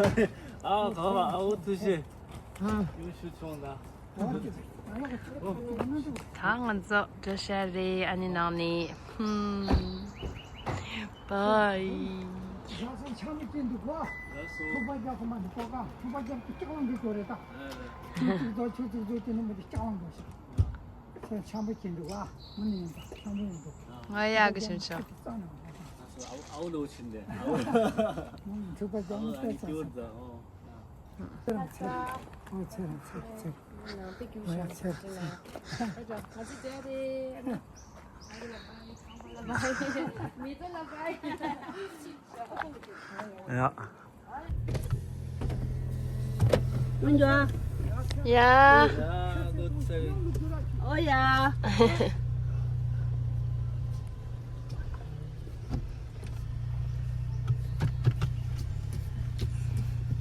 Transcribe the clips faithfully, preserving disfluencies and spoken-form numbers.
ཨ་ག་བ་ཨ་འོ་ཐུ་ཤེ། ཡུ་ཤུ་ཆོང་ད། ད་ང་ཚོ་འགྲོ་ཤ་རེད། ཨ་ནི་ནང་ནས་ཧུམ། བའི། ཡ་སོ་ཆང་མི་ཅན་འདུག་གོ། ཡ་སོ། ཐུག་པ་རྒྱག་གོ་མ་འདུག་གོ་ག་ཐུག་པ་རྒྱག་གི་ལྕགས་ལང་འདུག་གོ་རེད་ད། ཨ་རེད། ཁྱོད་ཅིག་རྫོགས་ཁྱོད་ཅིག་རྫོགས་དེ་ནི་མི་འདུག་ལྕགས་ལང་འདུག་ཤ། ཁྱོད་ཆང་མི་ཅན་འདུག་ག་མི་ནི་ཡིན་ད་ཆང་མི་ཡིན་འདུག་ང་ཡག་གི་ཞིམ་ཤ། ཨ་སོ་ཨའུ་ཨའུ་ལོ་ཆིན་དེ་ཨའུ། ཐུག་པ་རྒྱག་མི་ད་ཆ་ཆ། ཁྱོད་རང་ཚེ་རིང་། ཨོ་ཚེ་རིང་ཚེ་རིང་ཚེ་རིང་། ཨོ་ཡ་ཚེ་རིང་ཚེ་རིང་། ཡ། ཡ། ཨོ་ཡ།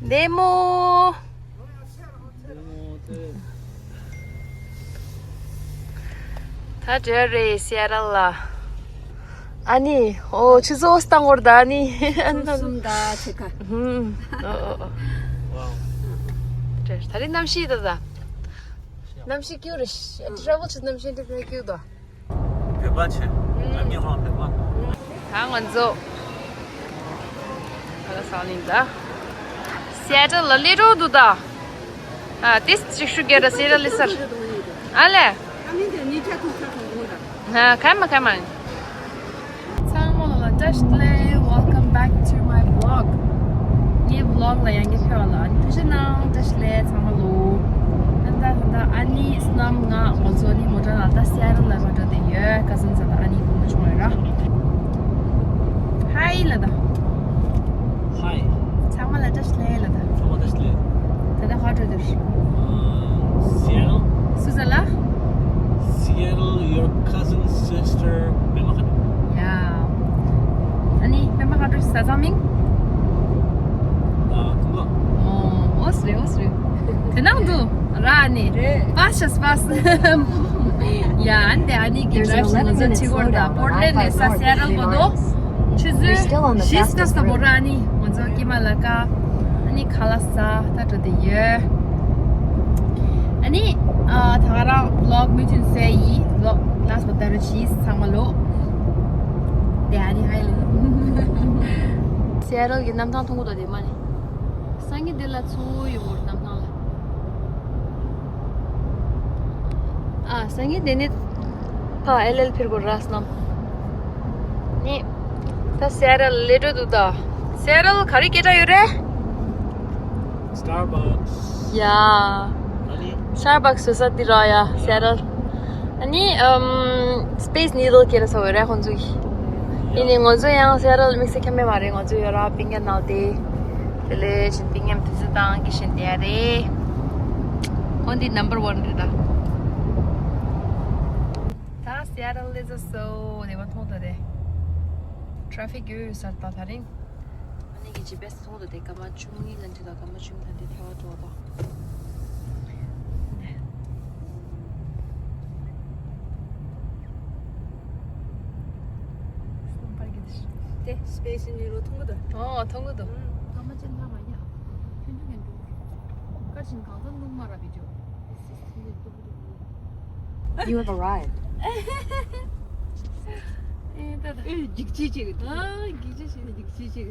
བདེ་མོ། ད་འདྲ་རེད་སི་ཨེ་ཊལ་ལ། ཨ་ནི་ཨོ་ཆུ་ཚོད་སྟངས་སྐོར་ད་ཨ་ནི་ཨ་ནི་གསུམ་དང་ཕྱེད་ཀ་ཧུམ། ཨོ་ཨོ་ཨོ། ད་རེས་གནམ་གཤིས་ད་ད། གནམ་གཤིས་སྐྱིད་རེད། ཊ་རེ་ཝལ་ཆུ་གནམ་གཤིས་འདི་ཕན་སྐྱིད་དོ། བོད་པ་ཆེ། ཨ་མི་ཧོང་བོད་པ། ད་ང་ཚོ་ད་ལ་སང་ལིང་ད་སི་ཨེ་ཊལ་ལ་སླེབས་འགྲོ་འདུག་ད། ཨ་ཏིས་ཅིག་ཤུ་གེ་ར་སི་ཨེ་ཊལ་ལི་སར། ཨ་ལེ། ཨ་མི་འདི་ཉིས་ཆ་ཐུག་ཆ་ཐུག་འོང་ད། ཨ་ཁ་མ་ཁ་མ། ཚང་མ་ལ་བཀྲ་ཤིས་བདེ་ལེགས། Welcome back to my vlog. ངའི་བི་ལོག་ལ་ཡང་བསྐྱར་ཕེབས་པ་ལ་ཨ་ནི་ཐུགས་རྗེ་གནང་། བཀྲ་ཤིས་བདེ་ལེགས་ཚང་མ་ལོ། ཨ་ནི་ད་ད་ད་ཨ་ནི་སྣམ་ང་ང་ཚོ་ནི་མོ་ཊ་ལ་ད་སི་ཨེ་ཊལ་ལ་མ་འགྲོ་དེ་ཡོད། ཀ་ཟིན་ས་ད་ཨ་ནི་བུ་མོ་ཆུང་བ་ར། ཧའི་ལ་ད། ཧའི། ཚང་མ་ལ་བཀྲ་ཤིས་བདེ་ལེགས་ལ་ད། ཚང་མ་བཀྲ་ཤིས་བདེ་ལེགས། ད་ལྟ་ག་འགྲོ་འདུག Seattle. སུ་ཟ་ལ། Seattle, your cousin sister, པད་མ་ཁ་བྲོ། ཡ། ཨ་ནི་པད་མ་ཁ་བྲོ་ཟ་ཚང་མིང་། ཨ་ཁུ་ལ། ཨོ་ཨོ་སི་རེད་ཨོ་སི་རེད། དེ་ནང་དུ་ར་ཨ་ནི། རེད། པ་ཤ་སི་པ་སི། ཡ་ཨ་ནི་དེ་ཨ་ནི་གི་ཌ་རའེབ་ཤིག་ང་ཚོ་ཆི་གོར་ད་པོར་ཊ་ལེན་ནས་ས་སི་ཨེ་ཊལ་གོ་དོ། ཆུ་ཚོད་བཞི་ཙམ་ལ་འགྲོ་ར་ཨ་ནི་ང་ཚོ་ཀི་མ་ལ་ཀ། ཨ་ནི་ཁ་ལག་ཟ་ད་འགྲོ་དེ་ཡོད། ཨ་ནི་ཨ་ད་ག་རང་བི་ལོག་མུ་མཐུད་བཟོ་ཡི། བི་ལོག་ལ་སི་ཊི་ལ་ལྟ་རོགས་གྱིས་ཚང་མ་ལོ། དེ་ཨ་ནི་ཧའི་ལ། སི་ཨེ་ཊལ་གྱི་གནམ་ཐང་མཐོང་གི་འདུག་དེ་མ་ནི། སང་ཉིན་དེ་ལ་ཚུར་ཡོང་བར་གནམ་ཐང་ལ། ཨ་སང་ཉིན་དེ་ནི་ཕ་ཨེལ་ཨེལ་ཕིར་གོ་ར་སྣམ། ནི་ད་སི་ཨེ་ཊལ་ལ་སླེབས་འགྲོ་འདུག་ད། སི་ཨེ་ཊལ་ག་རེ་སྐད་གྲགས་ཡོད་རེད། Starbucks. ཡ། ཨ་ནི། Starbucks བཟོ་ས་འདི་ར་ཡ་སི་ཨེ་ཊལ། ཨ་ནི་ཨམ་Space Needle སྐད་གྲགས་ས་ཡོད་རེད་ཁོང་ཚོ་གི། ཡིན་ནི་ང་ཚོ་ཡང་སི་ཨེ་ཊལ་དམིགས་བསལ་ཁྱམས་མེད་མ་རེད། ང་ཚོ་ཡོད་ར་པིང་ཀ་ནང་དེ། དེ་ལས་ཤིན་པིང་ཉམས་དུས་ཚོད་བཏང་གི་ཤིན་དེ་ཡ་རེད། ཁོང་འདི་ནམ་བར་ཝན་རེད་ད། ད་སི་ཨེ་ཊལ་ལ་སླེབས་སོ། དེ་བ་མཐོང་ད་དེ། ཊེ་ཕིག་ཡོད་ཡོད་ས་ད་ད་རིང་། ཨ་ནི་གི་ཇི་པི་ཨེ་སི་མཐོང་ད་དེ་སྐར་མ་བཅུ་གཉིས་ལ་འདི་ད་སྐར་མ་བཅུ་གཉིས་ད་འདི་ཐལ་བ་འགྲོ་ད། དེ་སི་པེ་སི་ནི་རོ་མཐོང་གི་འདུག་ཨོ་མཐོང་གི་འདུག་ཨ་མ་ཅན་ཐ་མ་ཡ། ཁྱོད་ཁྱོད་ངན་འགྲོ། ཀ་ཤིང་གང་ཚ་སྣུག་མ་ར་བི་ཇོ། སི་སི་ནི་འདུག་འདུག You have arrived. ཨེ་ད་ད། ཨེ་འཇིགས་བྱེད་ཅིག་ཨ་འཇིགས་བྱེད་ཅིག་འཇིགས་བྱེད་ཅིག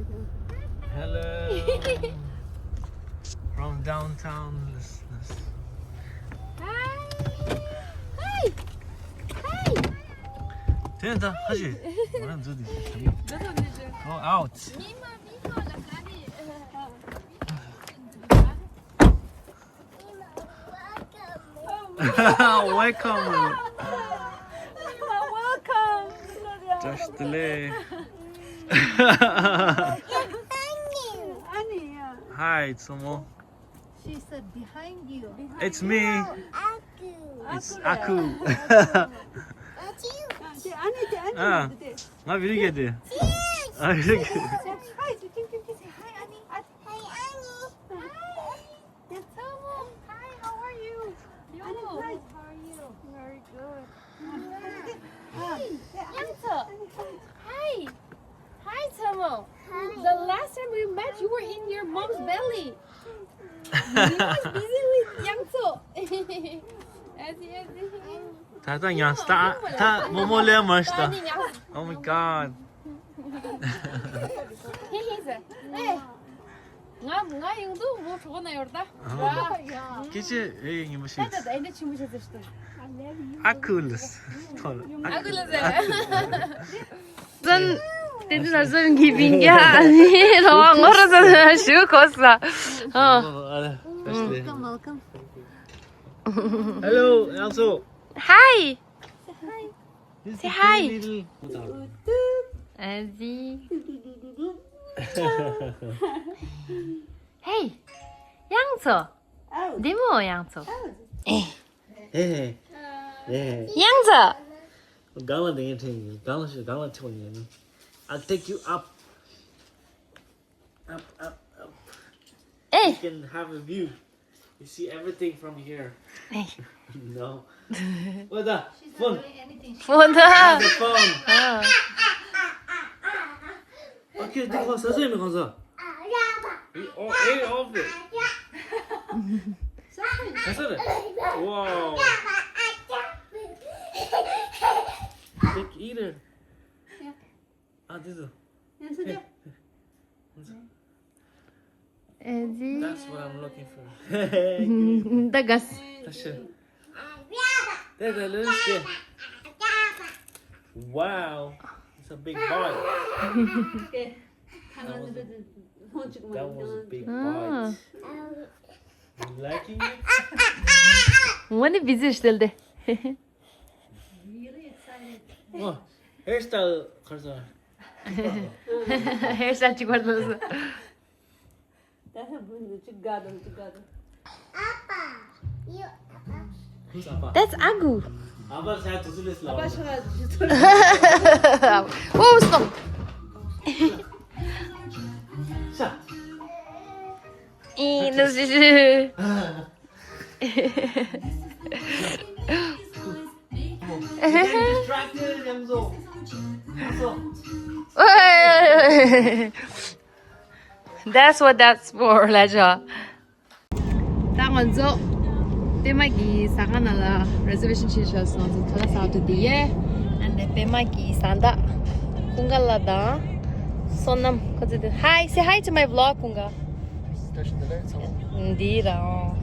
Hello. From downtown, listeners. Hi. Hi. Hi. དེ་ད་ཧ་ཅི། ང་རང་འཛུལ་དེ། འཛུལ་ཐུབ་ནི་ཅི། Go out. མི་མ་མི་མ་ལ་ཀ་ནི། Welcome. མི་མ་welcome. བཀྲ་ཤིས་བདེ་ལེགས། Annie, yeah. Hi, it's Omo. She said behind you. It's me. It's Aku. Aku. It's you. ཨ་ནི་དེ་ཨ་ནི་ཨ། དེ་ང་བི་རི་གེ་དེ། ཨ་བི་རི་གེ། Hi, hi, Annie. Hi, Annie. Hi. Hi, how are you? Yo. Annie, hi, how are you? Very good. Hi. Hi. Hi, Tomo. Hi. The last time we met, you were in your mom's Belly. He was busy with Yangtso. As he, as he. ད་ད་ཡང་ད་ད་མོ་མོ་ལས་མ་ཤི་ད། Oh my god. Hey, hey, sir. Hey. ང་ང་ཡོང་དུས་མོ་གྲོགས་ན་ཡོད་ད། སྐད་ཆ་ཨེ་ཉིན་མོ་ཤི། ད་ད་ད་ཨེ་འདྲ་ཆེན་པོ་བྱས་ཟེར་ཤི་ད། ཨ་ཁུ་ལུས། ཨ་ཁུ་ལུས་ཟེར། ཟན། དེ་དུས་ན་ཟན་གྱི་བིང་ག་ནི་ལོ་ངོ་ར་ཟན་ཞུ་གོ་ས། ཨ། Welcome, welcome. Hello, Yangso. Hi. Say hi. Auntie. Hey, Yangso. འདི་མོ་Yangso. Hey, hey. Yangso. གང་ལ་འདི་ངས་ཁྲིད་ཡིན། གང་ལ་ཤི་གང་ལ་ཁྲིད་ཡིན། I'll take you up. Up, up, up. Hey. You can have a view. You see everything from here. Hey. No. What the? Phone. Phone. The phone. Okay, this was the same answer. We all ate all of it. That's it. Wow. Big eater. 아, 됐어. That's what I'm looking for. ད་ག་ས། 다시. That's a little bit. Wow. It's a big bite. That was a, that was a big bite. You liking it? ངོ་ནི་བི་ཛི་ཞིག་སྟེར་ཏེ། ཨོ། ཧེར་སི་ཊའིལ་གར་ས། ཧེར་སི་ཊའིལ་གཅིག་པར་ལོས། That's Agu. Oh, stop. 이, no, That's what that's for. ལ་ཇོ། ད་ང་ཚོ་པད་མ་གི་ཟ་ཁང་ནང་ལ་རི་ཛར་ཝེ་ཤན་བྱས་བཞག་སོང་། ང་ཚོ་ཁ་ལག་ཟ་འགྲོ་དེ་ཡོད། ཨ་ནི་པད་མ་གི་བཟའ་ཟླ་ཀུན་དགའ་ལགས་དང་བསོད་ནམས། ཁོ་ཚོ་དེ། Hi, say hi to my vlog, ཀུན་དགའ། འདི་རང་།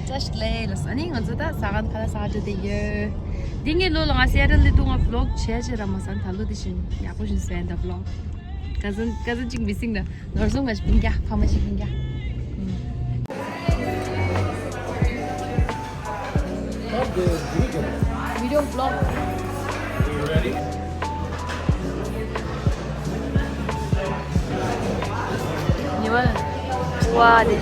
བཀྲ་ཤིས་བདེ་ལེགས། ཨ་ནི་ང་ཚོ་ད་ཟ་ཁང་ཁ་ལག་ཟ་འགྲོ་དེ་ཡོད། འདི་ངའི་ལོ་ལ་ང་སི་ཨེ་ཊལ་ལ་འདུག་ང་བི་ལོག་བྱས་བྱས་ར་མ་ཟ། ད་ལོ་དེ་བཞིན་ཡག་པོ་ཞིག་བཟོས་ཡིན་ད་བི་ལོག། ཀ་ཟན་ཀ་ཟན་གཅིག་མི་སིང་ད། ནོར་སོང་ང་ཞིག་སྤུན་ཀྱག་ཕ་མ་ཞིག་སྤུན་ཀྱག། Video vlog. ཉི་མ། ཝ་དེ།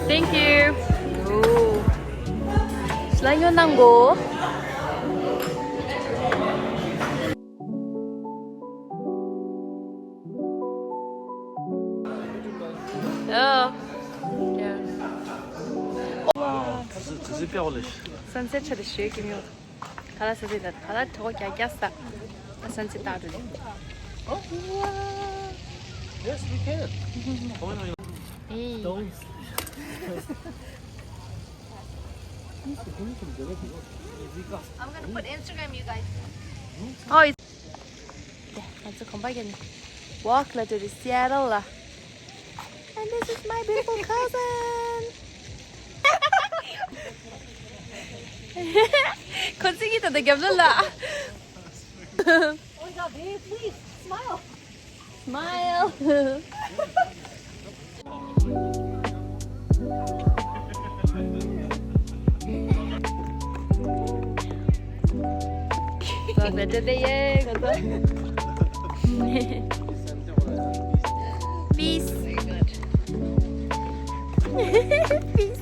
Thank you. ལ་ཉོ་གནང་གོ། ཨ། Wow, this is, this is beautiful. Sunset ཆ་དེ་ཞེ་གི་མྱོང་། ཁ་ལག་ཟ་ཟིན་ད་ཁ་ལག་གྲོགས་རྒྱག་རྒྱག་ས། ཨ་སན་སེ་ཊ་ལྟ་འགྲོ་ལེ། Oh, wow. Yes, we can. Come on. Hey. Don't. I'm gonna put Instagram, you guys. Oh, it's. ང་ཚོ་གོམ་པ་བརྒྱབ་ནས་ཝོག་ལ་འགྲོ་རེད། སི་ཨེ་ཊལ་ལ། And this is my beautiful cousin. ཁོ་ཚིག་གི་ད་ལྟ་རྒྱབ་ལ་ལ། Oh my God, babe, please smile. Smile. Peace. Peace.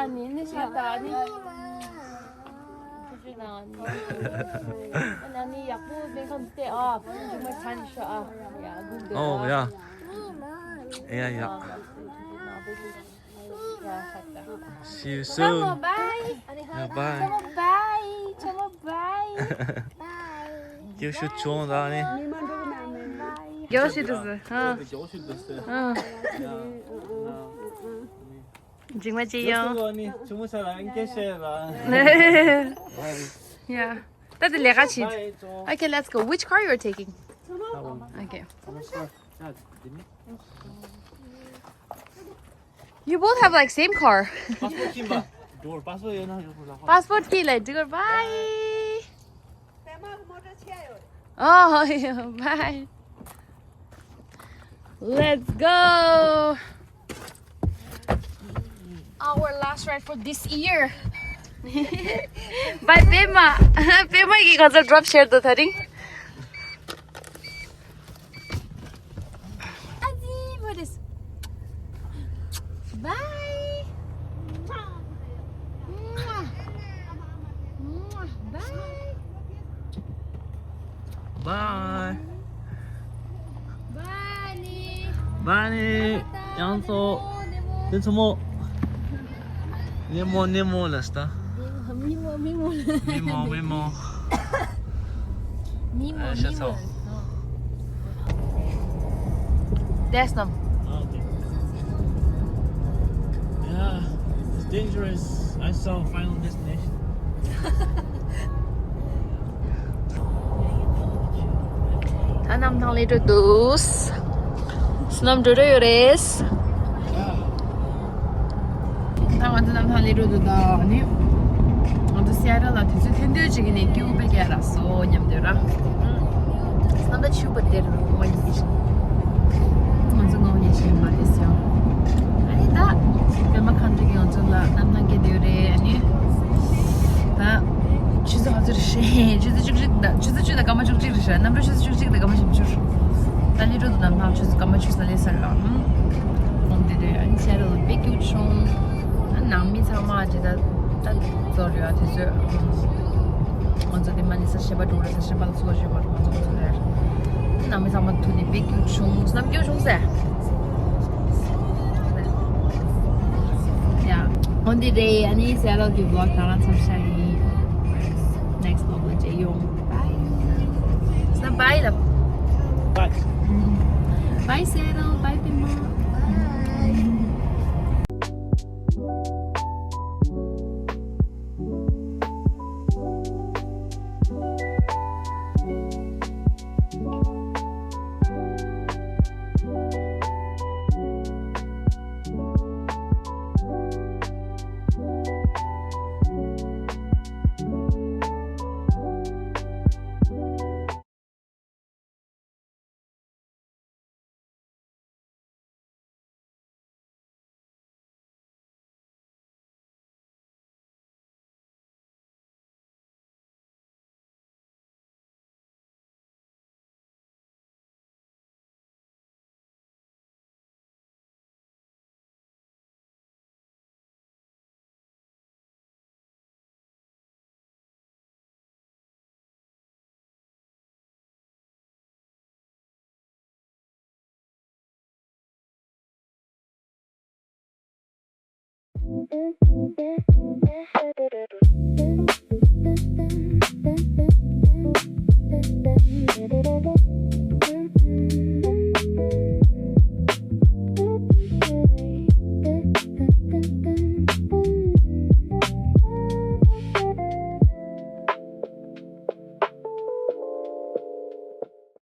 ཨ་ནི་ནི་ཤ་ད་ཨ་ནི། ཁྱེད་ཚོའི་ནང་ཨ་ནི། ཨ་ནི་ཡག་པོ་སྨན་ཁང་བལྟས་ཨ། ཚང་མ་ཚང་ཤོག་ཨ། ཡ་གུག་འདོད། Oh yeah. Yeah, yeah. See you soon. Bye. Yeah, bye. Bye. Bye. Give you a chance, honey. Give you a chance. Huh? Huh? Jingma ji yo. Yeah. That's the lega cheat. Okay, let's go. Which car you are taking? Okay. You both have like same car. Passport key ba. Door passport ya na. Passport key like door. Bye. Oh, bye. Let's go. Our last ride for this year. Bye, Pema. Pema ki concert drop share do thari. Adi, what is? Bye. Mwah. Mwah. Bye. Bye. Bye, ནི། Bye, ནི། ཡང་ཚོ། དེ་ཚོ་མོ། ནེ་མོ་ནེ་མོ་ལ་སྟ། མི་མོ་མི་མོ། མི་མོ་མི་མོ། མི་མོ་ཨ་ཤ་ཚོ། མི་མོ། That's them. Yeah, it's dangerous. I saw Final Destination. ད་གནམ་ཐང་སླེབས་འགྲོ་འདུག་གནམ་འགྲོ་འགྲོ་ཡོད་རེད། ད་ང་ཚོ་གནམ་ཐང་སླེབས་འགྲོ་འདུག་ད་ནི། ང་ཚོ་སི་ཨེ་ཊལ་ལ་དུས་ཚོད་ཐུང་ཐུང་ཅིག་ནས་སྐྱིད་པོ་དཔེ་རྒྱག་རག་སོང་སྙམ་འདོད་ར། གནམ་ད་ཆུ་བ་དེར་མ་ཡིན་གྱི། ང་ཚོ་ངོ་ཉེ་ཞིག་མ་རེད་ཟེར། ཨ་ནི་ད། པད་མ་ཁང་དུ་ང་ཚོ་ལ་གནམ་ཐང་སྐྱེལ་འདོད་རེད་ཨ་ནི། ད། ཆུ་ཚོད་ག་ཚོད་རེད་ཤེས། ཆུ་ཚོད་བཅུ་གཅིག་དང་ཆུ་ཚོད་བཅུ་དང་སྐར་མ་བཅུ་གཅིག་རེད་ཤག་གནམ་གྲུ་ཆུ་ཚོད་བཅུ་གཅིག་དང་སྐར་མ་བཞི་བཅུ། ད་ལི་ཀྲོ་དུ་གནམ་ཐང་ཆུ་ཚོད་སྐར་མ་བཅུ་ཙམ་སླེབས་ཚར་ར། ཨང་། འོང་དེ་རེད་ཨ་ནི་ཤ་ར་ལ་དཔེ་སྐྱིད་བྱུང་། ཨ་ནང་མི་ཚང་མ་ཇི་ལྟར་ད་ཚོར་ཡོད་ཨ་དུས་ཚོད། ང་ཚོ་དེ་མ་ནི་ས་ཤེས་པ་འགྲོ་ར་ས་ཤེས་པ་ལ་ཚོ་ཞུ་བར་ང་ཚོ་ཚོ་རེད། ནང་མི་ཚང་མ་ཐུག་ནས་དཔེ་སྐྱིད་བྱུང་། གནམ་སྐྱིད་བྱུང་ཟེར། ཡ། འོན་ཏེ་རེད་ཨ་ནི་ཟེར་ལོ་གི་བློག་ད་ང་མཚམས་བཞག་ཡིན། Next vlog ལ་མཇལ་ཡོང་། Bye. Bye ལབ། Bye. Bye ཟེར་རོ། Bye པད་མ། Bye.